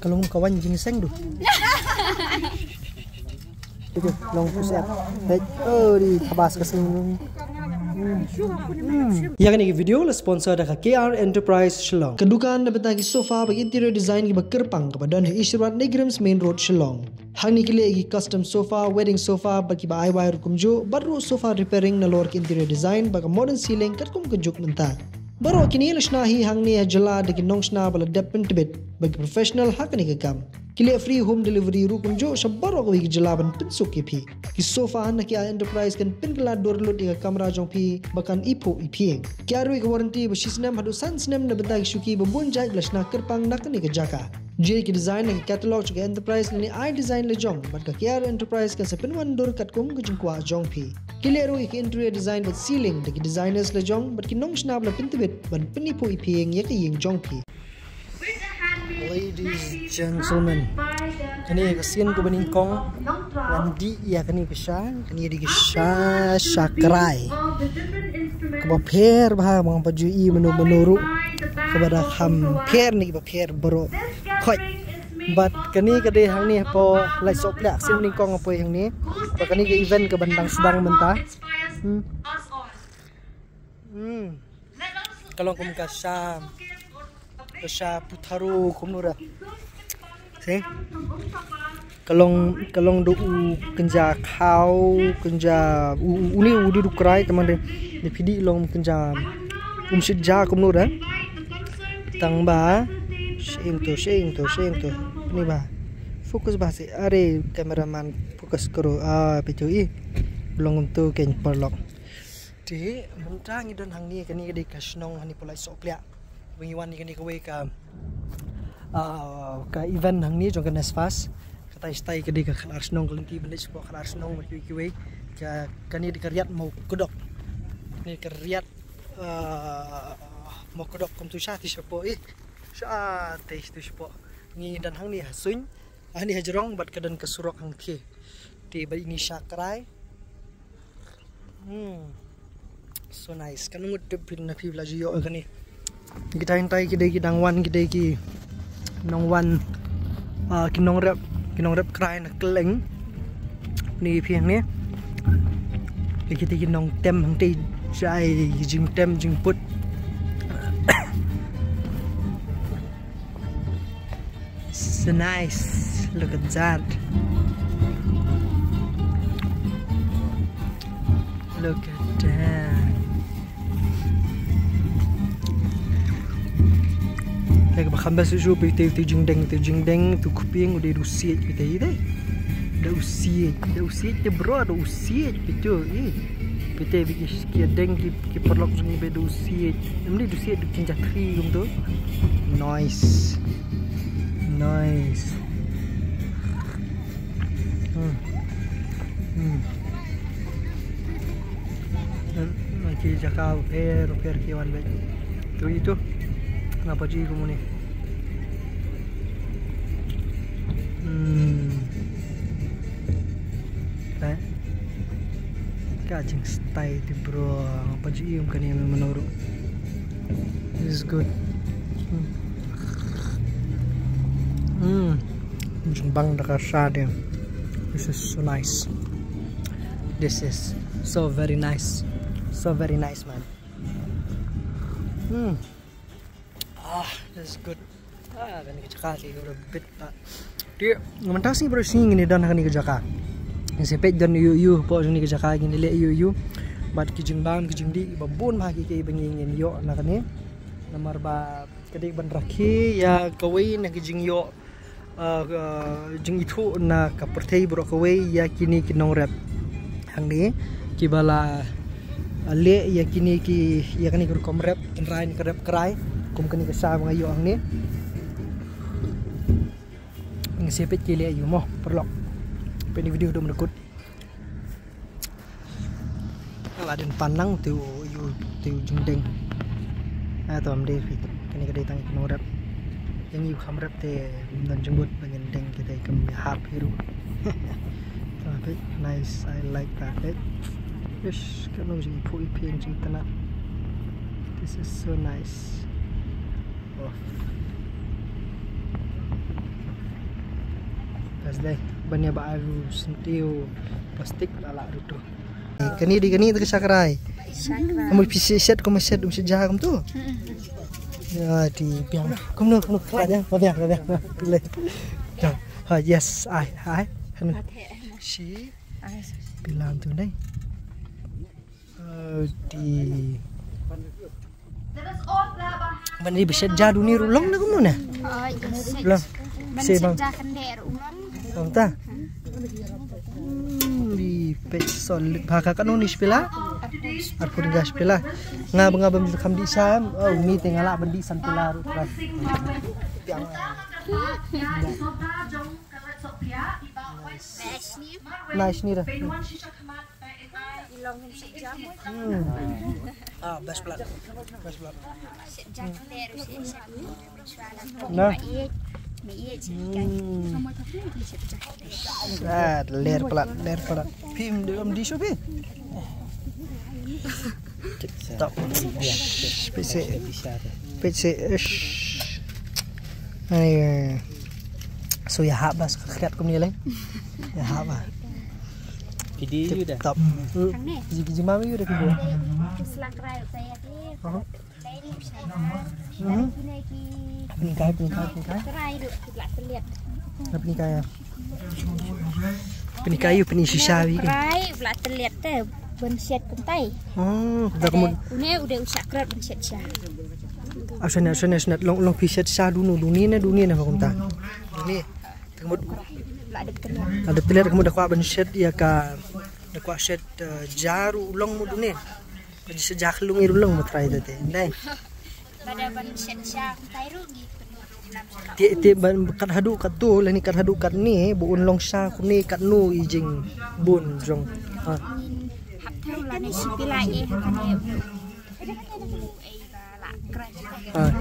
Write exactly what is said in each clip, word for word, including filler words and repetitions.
Ka long ka wan jingseng du. Ito, long pusat. Hei, oh, di tabas ka seng. Ïa kane ka video la sponsor da ka K R Enterprise Shillong. Ka dukan da bynta ki sofa bad interior design kiba kyrpang kaba don ha Isherwood Negrams Main Road Shillong. Hangne ki leh ki custom sofa, wedding sofa bad kiba ai wai ruh kumjuh, bad ruh sofa repairing nalor ki interior design bad ka modern ceiling katkum ka juk mynta. Baroh kine la shna hi hangne ha jylla da ki nongshna ba la dep pyntbit bad ki professional ha kane ka kam. Ki leh free home delivery ruh kumjuh sha baroh kawei ka jylla ban pynsuk ïa phi. Ki sofa na K R Enterprise kan pynkylla dur lut ïa ka kamra jong phi ba kan iphuh iphieng. Ki ai ruh ïa ka warranty ba shi snem haduh san snem na bynta ki shuki ba bun jait ba la shna kyrpang na kane ka jaka. Jia ki design na ki catalog jong ka Enterprise lane ai design la jong bad ka K R Enterprise kan sa pynwan dur katkum ka jingkwah jong phi. Ki leh ruh ïa ki interior design bad ceiling da ki designers la jong bad ki nongshna ba la pyntbit ban pyniphuh iphieng ïa ka ïing jong phi. Ladies, gentlemen, kane ka sien kaba nyngkong ngan dih ïa kane ka sha, kane dei ka sha, sha krai. Kaba pher bha, ba ngam pat ju i mano mano ruh. Kaba da kham pher ne kaba pher baroh. Khoi. Bad kane ka dei hangne hapoh Laitsohpliah, sien nyngkong hapoh hangne. Bad kane ka event kaban dang sdang mynta. Hmm. Hmm. Ka long kum ka sha, ka sha putharo kumno ra. Seh. Ka long, ka long da u kynja khaw, kynja u, u, une u dei u krai, tangba de, de phi dih long kynja um shit ja kumno ra. Tangba, sheng to, sheng to, sheng to. Ni ba. Focus ba seh, are cameraman focus karo. Ah, phi to i. Long um to ken paralok. Te mynta ngi don hangne, kane ka dei ka shnong hangne hapoh Laitsohpliah. Ba ngi wan ïa kane kawei ka, ah, ka event hangne jong ka NESFAS. Katai shatai ka dei ka khadar shnong, ka lynti ban leit shapoh khadar shnong bad kiwei kiwei. Ka, kane dei ka riat Mawkdok. Kane ka riat, ah, Mawkdok kumtu shatei shapoh, eh. Shatei shapoh. Ngi don hangne ha suiñ. Hangne ha jrong bad ka don ka surok hangthie. Te bad ine sha krai. Hmm. So nice. Kan mut tip phin na phi la ju ïoh kane. Kita hyntai ki dei ki dang wan, ki dei ki nongwan, ah, ki nongrep, ki nongrep krai na kylleng. Ni phi hangne. Ki, kita ki nongtem hangtei, jai ki jingtem jingput. So nice. Look at that. Look at that. Ïa kaba kham best shuh shuh phi te, te jingdeng, te jingdeng, te khupiang, u dei u siej phi te, i dei. Da u siej, da u siej te bro, da u siej phi te, i. Phi te, phi ki, ki deng ki, ki paralok jong ngi ba da u siej. Em dei da u siej da u kynja thri kumtu. Nice. Nice. Hmm. Hmm. Em, ki jaka u pher, u pher ki wan bad. Tu itu. Ngapa ji kumne? Hmm. Eh? Ka jingstai te bro, ngapa ju i um kane mynno ruh. This is good. Hmm. Hmm. Jingbang da ka sha de. This is so nice. This is so very nice. So very nice, man. Hmm. Ah, this is good. Ah, kane ka jaka ka ïoh da bit ta. Te mynta sngi baroh sngi ngin ïa don ha kane ka jaka. Ngin sa peit don ïoh ïoh hapoh kane ka jaka, ngin ïa leh ïoh ïoh. Bad ki jingbam ki jingdih ba bun bha kiei kiei ba ngi ngin ïoh na kane. Namar ba ka dei ban rakhe ïa kawei na ki jingïoh, ah, ah, jingithuh na ka pyrthei baroh kawei ïa kine ki nongrep hangne kiba la, ah, leh ïa kine ki, ïa kane ka rukom rep, tynrai ne ka rep krai kum kane ka sha ba nga ïoh hangne. Ngin sa peit ki leh ïoh mo paralok. Peit ïa kane ka video haduh mynta kut. Nga la dang pan lang te u, u, te u jingdeng. Ah, to, ym dei phi. Kane ka dei tang ki nongrep. Ïa ngi u kham rep te ym don jingmut ba ngin deng kita, kam ïahap hi ruh. To, phi, nice, I like that, phi. Ish, kano jingphuh iphieng jingtnat. This is so nice. Oh. Dei ban ïa ba aru sentiew plastik la la rutu. Kani di kani te ka shakrai. Kamu phi shet, kamu shet, um shet ja kumtu. Ya di biang. Kumno, kumno, biang, biang, biang. Ha, yes, ai, ai. Shi bilang tu dei. Di ban di ba shet ja duni ruh long na kumno na. Long. Ban shet ja kane ruh long. Long ta. Di pek sol bha ka kanu ni shipila. Arphew gas shipila. Nga ba nga bam kam di sam. Oh, ni te nga lah ban di san pila ruh. Nice ni dah. Hmm. Ah, best plat. Best plat. Nah. Hmm. Ah, ler plat, ler plat. Pim de om di shu pim. Top. Pese. Pese. Ai. So ïa hap bas ka khriat kumne leng. Ïa hap bas. Pidi yu dah. Top. Ji ji mam yu dah ki bu. Ki slak rai saya ki. Aha. Ini ki. Pynkai, pynkai, pynkai. Rai du ki blak teliat. Pynkai ya. Pynkai yu pynkai shisha wi. Rai blak teliat te ban shet kumtai. Oh, dah kamu. Une udah usak krat ban shet sha. Asana, asana, asana long long phi shet sha dunu duni ne duni ne kumta. Duni. Te ka mut la dep teliat, la dep teliat ka mut da kwah ban shet ïa ka, da kwah shet, eh, ja ruh long mut ne. Ka shet ja khlung i ruh long mut trai te te. Dei. Ba da ban shet ja tai ruh ngi. Te te ban kat haduh kat tu lani kat haduh kat ni bu un long sha kumne kat nu i jingbun jong. Ha. Hap thau lani shipila e ha kane. Ah.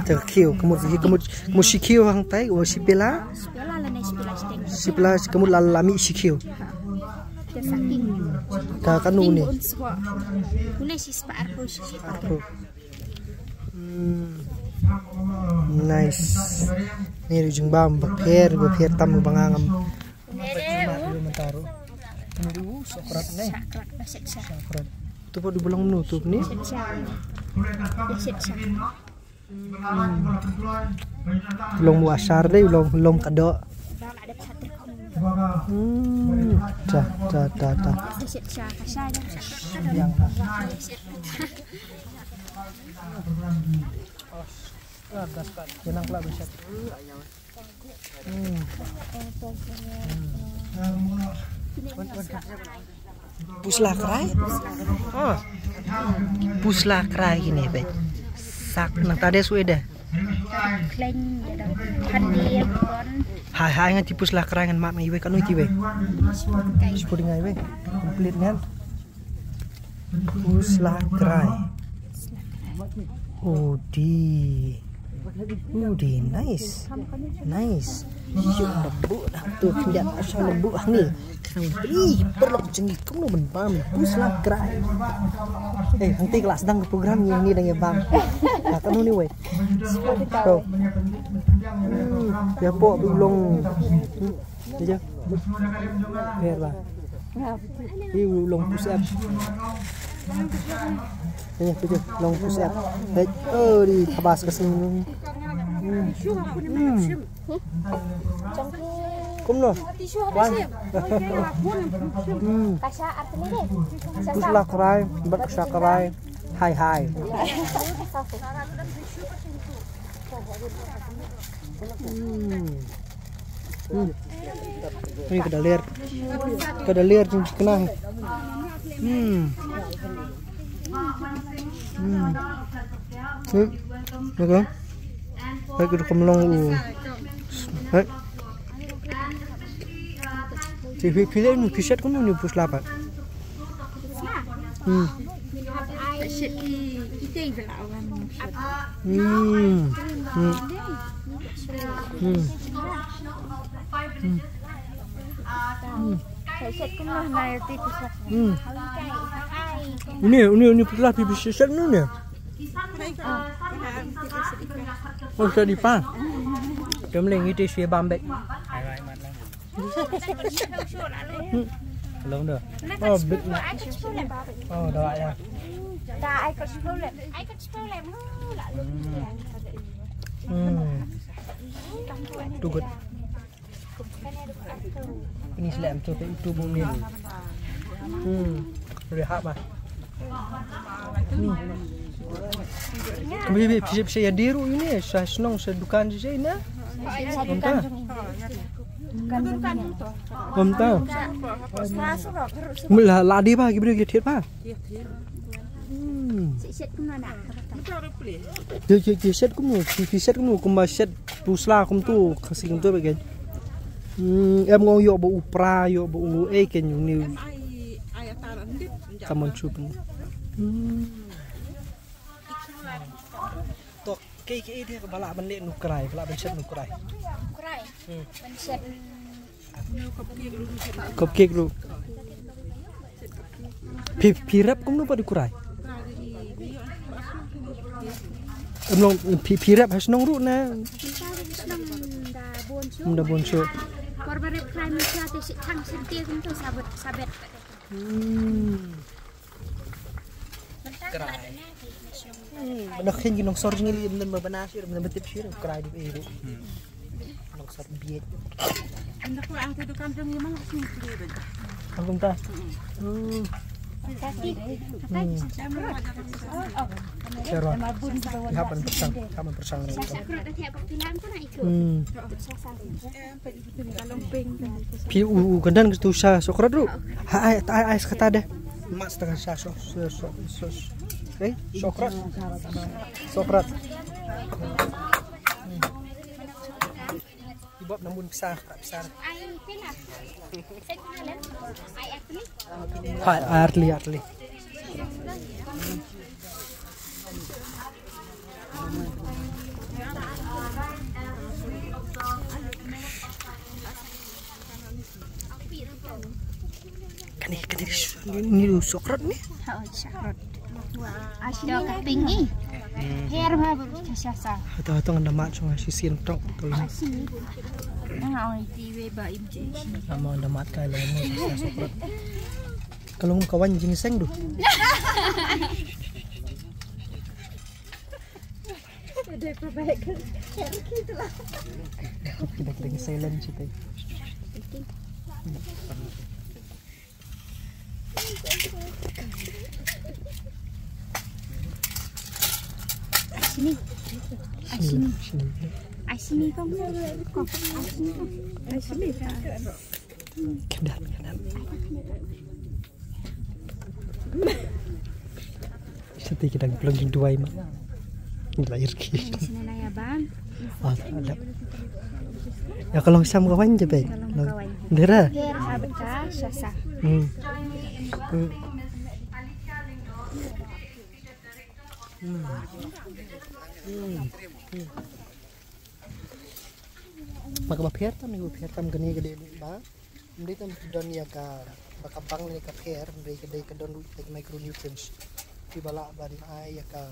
Te khiew, ka mut, ka mut, ka mut shi khiew hangtai, wa shipila? Shipila lane shipila shiteng. Shipila, ka mut la la mih shi khiew. Te saking. Ka kanu ne. Une shi spah arphew shi spah. Arphew. Hmm. Nice. Ni ri jingbam ba pher, ba pher tam ba nga ngam. Nere u. Nere u, sokrat ne. Sokrat, ba shet sha. Sokrat. Tu pa du belong menu tu ni? Shet sha. Ba shet sha. Belong mu asar dei, belong, belong kado. Ba la dep sha ter. Hmm. Ta, ta, ta, ta. Ba shet sha, ka sha ja. Yang. Ba shet sha. Ah, gas kat. Jenang pula ba shet. Hmm. Pusla krai? Ah. Pusla krai kine be. Sak nang tade suede. Kleng ya dang. Hai hai ngan ti pusla krai ngan map ngai we kanu ti we. Sipur ngai we. Complete ngan. Pusla krai. Udi. Udi, nice. Nice. Yu lembu dah tu, dia asal lembu hangi. Ih, perlu jengki kumno ban bam. Pusla krai. Eh, nanti kelas sedang ke program ni, ni dang ya bam. Nah, kanu ni wei. Tu. Hmm, ya pok belong. Aja. Biar lah. Hi, long push up. Hi, push up. Long push up. Hei, oh, di tabas ka sing. Hmm. Kumno? Wan. Hmm. Pusla krai, bat kasha krai. Hai hai. Hmm. Hmm. Ni ka da ler. Ka da ler jingkena. Hmm. Hmm. Hmm. Okey. Hai ka da kumlong u. Hai. Ti phi phi le nu phi shet kunu ni pusla pat. Hmm. Hmm. Hmm. Hmm. Hmm. Hmm. Ni, ni, ni pusla phi phi shet nu ni. Oh, sa di pa. Kemleng ite shi bambek. Hello, no. Oh, bit. Oh, da ya. Hmm. Too good. Ini selem tu, tu bumi. Hmm. Rehat bah. Hmm. Bi bi phi phi ya diru ini, sa shnong sa dukan je ini. Sa dukan. Om ta. Mula ladi bah, ki briew ki thied bah. Hmm. Ki ki ki shet kumno, ki ki shet kumno, kumba shet tu sla kumtu, khasi kumtu ba ken. Hmm, em ngong yo ba u pra, yo ba u e ken yung ni. Kamon chup. Hmm. To, ke ke dia ba lah ban leh nukrai, ba lah ban shet nukrai. Krai. Hmm. Ban shet. Cupcake lu. Phi, phi rep kumno pat ïa u krai? Em long phi, phi rep ha shnong ruh ne? Mynta bun shuh. Por ba rep krai mynta te shi thang shi te kumto sabet, sabet. Hmm. Krai. Hmm, ba na khin ki nongsor jingïaleh, ba na, ba na shi, ba na tip shi, krai dei eh. Nongsor bieit. Ang kumta. Hmm. Hmm. Sharon. Hap ban pyrshang, hap ban pyrshang. Hmm. Phi u, u kyndan tu sha Sokrat ruh. Ha, ai, ai, ai, kata deh. Mas tengah sha so, so, so, so. Eh, Sokrat. Sokrat. Ibab namun pisa, pisa. Hai, artli, artli. Kane, kane ni, ni Sokrat ni. Ha, Sokrat. Asli ka pingi. Her ma bu ka sasa. Hato, hato ngan da mat song shisien tok. Nga ong iti we ba im je. Ama ngan da mat kai lo ni Sokrat. Ka long ka wan jingseng du. Kita, kita silent situ. Sini. Sini. Sini. Sini kong. Kong. Sini. Sini. Kedap, kedap. Sati kita belum jing duai ma. Lahir ki. Sini na ya bang. Ah, ada. Ya kalau sam kawan je pe. Dera. Ker abka sasa. Hmm. Hmm. Hmm. Hmm. Ma kaba pher tam, ne kaba pher tam kane ka dei ba. Ym dei tang don ïa ka ba ka bang ne ka pher, ym dei ka dei ka don ruh ïa ki micronutrients. Ki ba lah ban ai ïa ka,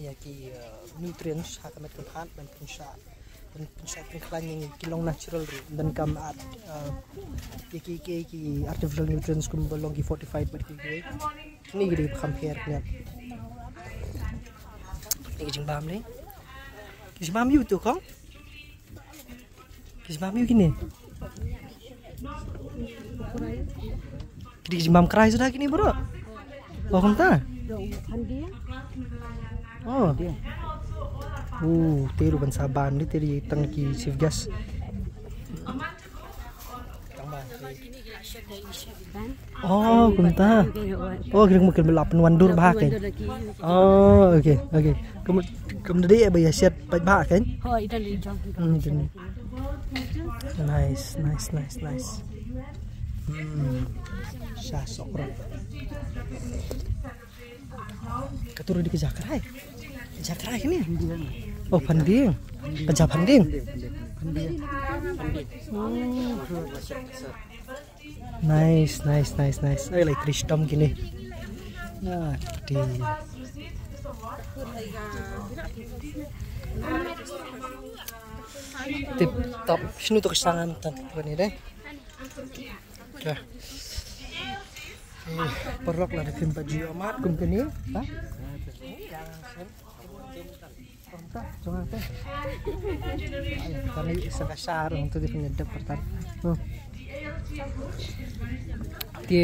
ïa ki, eh, nutrients ha ka met ka phad ban pynshah, ban pynshah pynkhlaiñ ïa ki long natural ruh. Ban kam at, eh, ïa ki, ki, ki artificial nutrients kumba long ki fortified bad ki, ki. Kine ki dei ba kham pher kine. Kine ki jingbam ne. Ki jingbam ïa utu kong. Ki jingbam ïa kine. Ki dei ki jingbam krai suda kine bro. Oh kumta. Oh. Uh, te ruh ban sa ban, te ruh tang ki chief guest. Oh, kumta. Oh, kira mungkin bela pynwandur bha kan. Oh, okay, okay. Kamu, kamu tadi ya bayar set baik bha kan? Oh, itu li jong. Hmm, itu ni. Nice, nice, nice, nice. Hmm. Sha Sokrat. Ka tur dei ka jakrai. Jakrai kine. Oh, phandieng. Ka ja phandieng. Oh. Nice, nice, nice, nice. Ai lai kristom kine. Ah, di. Tip top. Shnu to ka shangan tan kane de. Okay. Eh, paralok, lada phim pat ju ïoh mad kum kane, ha? Kane sa ka shar hangto dei phin ïa dep pat. Hmm. Te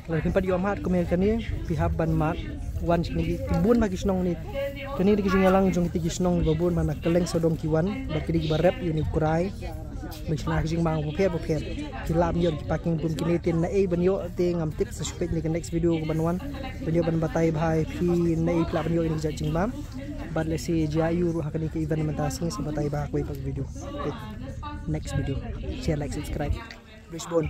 lada phim pat ju ïoh mad kum ïa kane, phi hap ban mad. Wan sha kine ki bun bha ki shnong ne. Kane dei ka jingïalang jong kine ki shnong ba bun bha, na kylleng sawdong ki wan bad ki dei kiba rep ïa une u krai. Ba shna ka jingmang bapher bapher. Phi lah ban ïoh ki parking bun kine, te naei ban ïoh te ngam tip, sa shu peit ne ka next video ka ban wan. Ban ïoh ban batai bha ïa phi naei phi lah ban ïoh ïa kine ki jait jingbam. Bad lehse jia aiu ruh ha kane ka event mynta sngi, sa batai bha ha kawei pat ka video. Okay. Next video. Share, like, subscribe. Please bun.